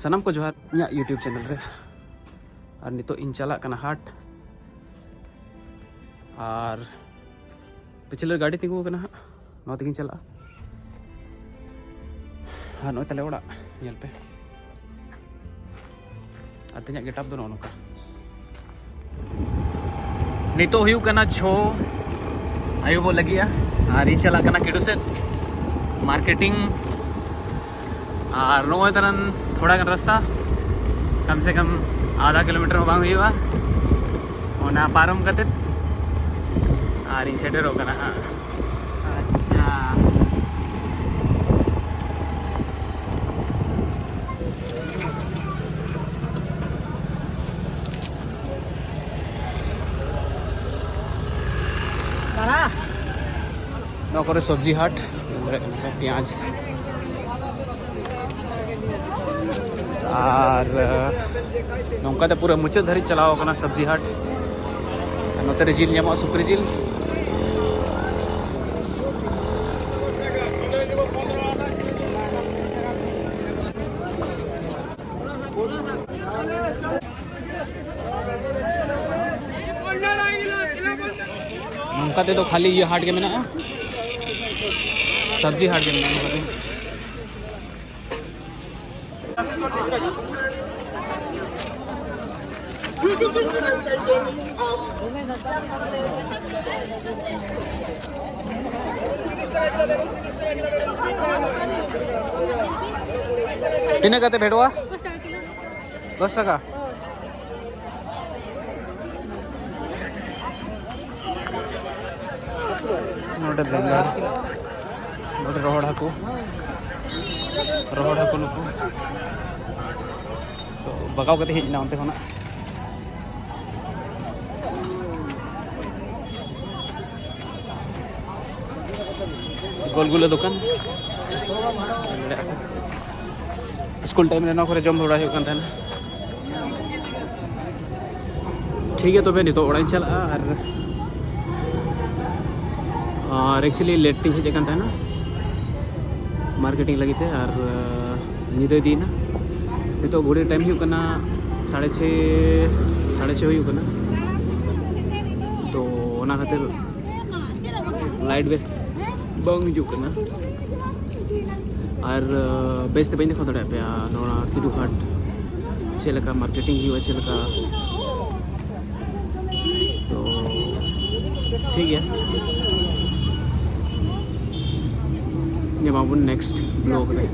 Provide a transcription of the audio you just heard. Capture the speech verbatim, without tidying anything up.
ᱥᱟᱱᱟᱢ ᱠᱚ ᱡᱚᱦᱟᱨ ᱤᱧᱟᱹᱜ YouTube ᱪᱮᱱᱮᱞ ᱨᱮ᱾ ᱟᱨ ᱱᱤᱛᱚᱜ ᱤᱧ ᱪᱟᱞᱟᱜ ᱠᱟᱱᱟ ᱦᱟᱴ, ᱟᱨ ᱯᱤᱪᱷᱞᱮ ᱨᱮ ᱜᱟᱹᱰᱤ ᱛᱤᱸᱜᱩ ᱟᱠᱟᱱᱟ ᱦᱟᱸᱜ, ᱱᱚᱣᱟ ᱛᱮᱜᱤᱧ ᱪᱟᱞᱟᱜᱼᱟ᱾ ᱟᱨ ᱱᱚᱜᱼᱚᱭ ᱛᱟᱞᱮ ᱚᱲᱟᱜ, ᱧᱮᱞ ᱯᱮ᱾ ᱟᱨ ᱛᱮᱦᱮᱧᱟᱜ ᱜᱮᱴᱟᱯ ᱫᱚ ᱱᱚᱜᱼᱚ ᱱᱚᱝᱠᱟ᱾ ᱱᱤᱛᱚᱜ ᱦᱩᱭᱩᱜ ᱠᱟᱱᱟ ᱪᱷᱚ, ᱟᱹᱭᱩᱵᱚᱜ ᱞᱟᱹᱜᱤᱫᱼᱟ᱾ ᱟᱨ ᱤᱧ ᱪᱟᱞᱟᱜ ᱠᱟᱱᱟ ᱠᱤᱰᱩ ᱥᱮᱫ ᱢᱟᱨᱠᱮᱴᱤᱝ᱾ ᱟᱨ ᱱᱚᱜᱼᱚᱭ ᱛᱟᱨᱟᱱ ᱛᱷᱚᱲᱟ ᱜᱟᱱ ᱨᱟᱥᱛᱟ, ᱠᱟᱢ ᱥᱮ ᱠᱟᱢ ᱟᱫᱷᱟ ᱠᱤᱞᱳᱢᱤᱴᱟᱨ ᱦᱚᱸ ᱵᱟᱝ ᱦᱩᱭᱩᱜᱼᱟ, ᱚᱱᱟ ᱯᱟᱨᱚᱢ ᱠᱟᱛᱮᱫ ᱟᱨ ᱤᱧ ᱥᱮᱴᱮᱨᱚᱜ ᱠᱟᱱᱟ ᱦᱟᱸᱜ᱾ ᱟᱪᱪᱷᱟ᱾ ᱱᱚᱣᱟ ᱠᱚᱨᱮ ᱥᱚᱵᱽᱡᱤ ᱦᱟᱴ, ᱯᱮᱸᱭᱟᱡᱽ, ᱟᱨ ᱱᱚᱝᱠᱟ ᱛᱮ ᱯᱩᱨᱟᱹ ᱢᱩᱪᱟᱹᱫ ᱫᱷᱟᱹᱨᱤᱡ ᱪᱟᱞᱟᱣ ᱟᱠᱟᱱᱟ ᱥᱚᱵᱽᱡᱤ ᱦᱟᱴ᱾ ᱟᱨ ᱱᱚᱛᱮ ᱨᱮ ᱡᱤᱞ ᱧᱟᱢᱚᱜᱼᱟ, ᱥᱩᱠᱨᱤ ᱡᱤᱞ᱾ ᱱᱚᱝᱠᱟ ᱛᱮᱫᱚ ᱠᱷᱟᱹᱞᱤ ᱤᱭᱟᱹ ᱦᱟᱴ ᱜᱮ ᱢᱮᱱᱟᱜᱼᱟ, ᱥᱚᱵᱽᱡᱤ ᱦᱟᱴ ᱜᱮ ᱢᱮᱱᱟᱜᱼᱟ ᱱᱚᱝᱠᱟ ᱛᱮ᱾ ᱛᱤᱱᱟᱹᱜ ᱠᱟᱛᱮ ᱵᱷᱮᱰᱣᱟ? ᱫᱚᱥ ᱴᱟᱠᱟ᱾ ᱱᱚᱰᱮ ᱵᱮᱸᱜᱟᱲ, ᱱᱚᱰᱮ ᱨᱚᱦᱚᱲ ᱦᱟᱹᱠᱩ, ᱨᱚᱦᱚᱲ ᱦᱟᱹᱠᱩ ᱱᱩᱠᱩ᱾ ᱛᱚ ᱵᱟᱜᱟᱣ ᱠᱟᱛᱮ ᱦᱮᱡ ᱮᱱᱟ ᱚᱱᱛᱮ ᱠᱷᱚᱱᱟᱜ᱾ ᱜᱳᱞ ᱜᱩᱞᱟᱹ ᱫᱚᱠᱟᱱ᱾ ᱥᱠᱩᱞ ᱴᱟᱭᱤᱢ ᱨᱮ ᱱᱚᱣᱟ ᱠᱚᱨᱮ ᱡᱚᱢ ᱵᱟᱲᱟ ᱦᱩᱭᱩᱜ ᱠᱟᱱ ᱛᱟᱦᱮᱱᱟ᱾ ᱴᱷᱤᱠ ᱜᱮᱭᱟ, ᱛᱚᱵᱮ ᱱᱤᱛᱚᱜ ᱚᱲᱟᱜ ᱤᱧ ᱪᱟᱞᱟᱜᱼᱟ᱾ ᱟᱨ, ᱟᱨ actually ᱞᱮᱴ ᱛᱤᱧ ᱦᱮᱡ ᱟᱠᱟᱱ ᱛᱟᱦᱮᱱᱟ ᱢᱟᱨᱠᱮᱴᱤᱝ ᱞᱟᱹᱜᱤᱫ ᱛᱮ, ᱟᱨ, ᱟᱸ, ᱧᱤᱫᱟᱹ ᱤᱫᱤᱭᱮᱱᱟ᱾ ᱱᱤᱛᱚᱜ ᱜᱷᱩᱲᱤ ᱴᱟᱭᱤᱢ ᱦᱩᱭᱩᱜ ᱠᱟᱱᱟ ᱥᱟᱲᱮ ᱪᱷᱮ, ᱥᱟᱲᱮ ᱪᱷᱮ ᱦᱩᱭᱩᱜ ᱠᱟᱱᱟ᱾ ᱛᱚ ᱚᱱᱟ ᱠᱷᱟᱹᱛᱤᱨ ᱞᱟᱭᱤᱴ ᱵᱮᱥ ᱵᱟᱝ ᱦᱤᱡᱩᱜ ᱠᱟᱱᱟ᱾ ᱟᱨ ᱵᱮᱥ ᱛᱮ ᱵᱟᱹᱧ ᱫᱮᱠᱷᱟᱣ ᱫᱟᱲᱮᱭᱟᱜ ᱯᱮᱭᱟ ᱱᱚᱣᱟ ᱠᱤᱰᱩ ᱦᱟᱴ ᱪᱮᱫ ᱞᱮᱠᱟ ᱢᱟᱨᱠᱮᱴᱤᱝ ᱦᱩᱭᱩᱜᱼᱟ, ᱪᱮᱫ ᱞᱮᱠᱟ᱾ ᱛᱚ ᱴᱷᱤᱠ ᱜᱮᱭᱟ, ᱧᱟᱯᱟᱢ ᱟᱵᱚᱱ ᱱᱮᱠᱥᱴ ᱵᱞᱚᱜ ᱨᱮ᱾